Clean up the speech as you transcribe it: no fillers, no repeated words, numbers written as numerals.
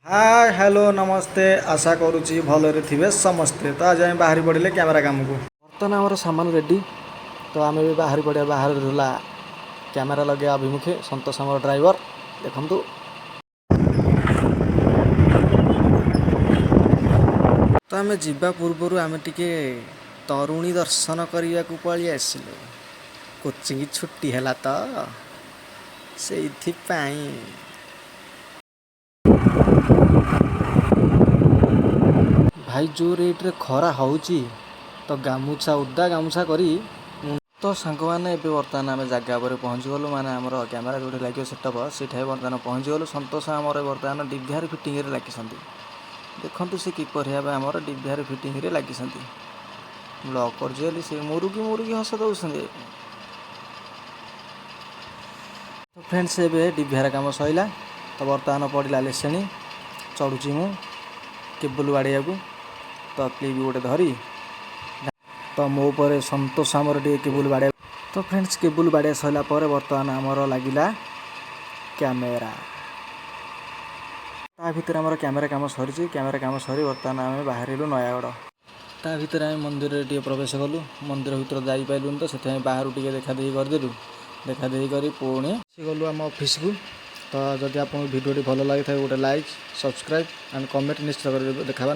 ହାଏ, hello, ନମସ୍ତେ। ଆଶା କରୁଛି ଭଲରେ ଥିବେ ସମସ୍ତେ। ତ ଆଜି ଆମେ ବାହାରି ପଡ଼ିଲେ କ୍ୟାମେରା କାମକୁ। ବର୍ତ୍ତମାନ ଆମର ସାମାନ ରେଡ଼ି। ତ ଆମେ ବି ବାହାରି ପଡ଼ିବା ବାହାରେ ହେଲା କ୍ୟାମେରା ଲଗେଇବା ଅଭିମୁଖେ। ସନ୍ତୋଷ ଆମର ଡ୍ରାଇଭର, ଦେଖନ୍ତୁ। ତ ଆମେ ଯିବା ପୂର୍ବରୁ ଆମେ ଟିକେ ତରୁଣୀ ଦର୍ଶନ କରିବାକୁ ପଳେଇ ଆସିଲୁ। କୋଚିଂ ଛୁଟି ହେଲା ତ ସେଇଥିପାଇଁ। ଭାଇ, ଯେଉଁ ରେଟ୍ରେ ଖରା ହେଉଛି, ତ ଗାମୁଛା ଓଦା ଗାମୁଛା କରି। ତ ସାଙ୍ଗମାନେ, ଏବେ ବର୍ତ୍ତମାନ ଆମେ ଜାଗା ଉପରେ ପହଞ୍ଚିଗଲୁ। ମାନେ ଆମର କ୍ୟାମେରା ଯେଉଁଠି ଲାଗିବ ସେଟଅପ୍, ସେଇଠାରେ ବର୍ତ୍ତମାନ ପହଞ୍ଚିଗଲୁ। ସନ୍ତୋଷ ଆମର ବର୍ତ୍ତମାନ ଡିଭିଆର୍ ଫିଟିଂରେ ଲାଗିଛନ୍ତି। ଦେଖନ୍ତୁ, ସେ କିପରି ଭାବେ ଆମର ଡିଭିଆର୍ ଫିଟିଂରେ ଲାଗିଛନ୍ତି। ବ୍ଲଗ୍ କରୁଛି ବୋଲି ସେ ମୁରୁକି ମୁରୁକି ହସ ଦେଉଛନ୍ତି। ତ ଫ୍ରେଣ୍ଡସ୍, ଏବେ ଡିଭିଆର୍ କାମ ସରିଲା। ତ ବର୍ତ୍ତମାନ ପଡ଼ିଲା ଲେସେଣି, ଚଢ଼ୁଛି ମୁଁ କେବୁଲ୍ ବାଡ଼େଇବାକୁ। ତ କ୍ଲିପ୍ ଗୋଟେ ଧରି ତ ମୋ ଉପରେ ସନ୍ତୋଷ ଆମର ଟିକେ କେବୁଲ୍ ବାଡ଼େଇ। ତ ଫ୍ରେଣ୍ଡସ୍, କେବୁଲ୍ ବାଡ଼େଇବା ସରିଲା ପରେ ବର୍ତ୍ତମାନ ଆମର ଲାଗିଲା କ୍ୟାମେରା। ତା ଭିତରେ ଆମର କ୍ୟାମେରା କାମ ସରିଛି। କ୍ୟାମେରା କାମ ସରି ବର୍ତ୍ତମାନ ଆମେ ବାହାରିଲୁ ନୟାଗଡ଼। ତା ଭିତରେ ଆମେ ମନ୍ଦିରରେ ଟିକେ ପ୍ରବେଶ କଲୁ। ମନ୍ଦିର ଭିତରେ ଯାଇପାରିଲୁନି, ତ ସେଥିପାଇଁ ବାହାରୁ ଟିକେ ଦେଖାଦେଖି କରିଦେଲୁ। ଦେଖାଦେଖି କରି ପୁଣି ଗଲୁ ଆମ ଅଫିସକୁ। ତ ଯଦି ଆପଣଙ୍କୁ ଭିଡ଼ିଓଟି ଭଲ ଲାଗିଥାଏ, ଗୋଟେ ଲାଇକ୍, ସବସ୍କ୍ରାଇବ୍ ଆଣ୍ଡ କମେଣ୍ଟ ନିଶ୍ଚିତ କରିଦେବେ। ଦେଖାବା।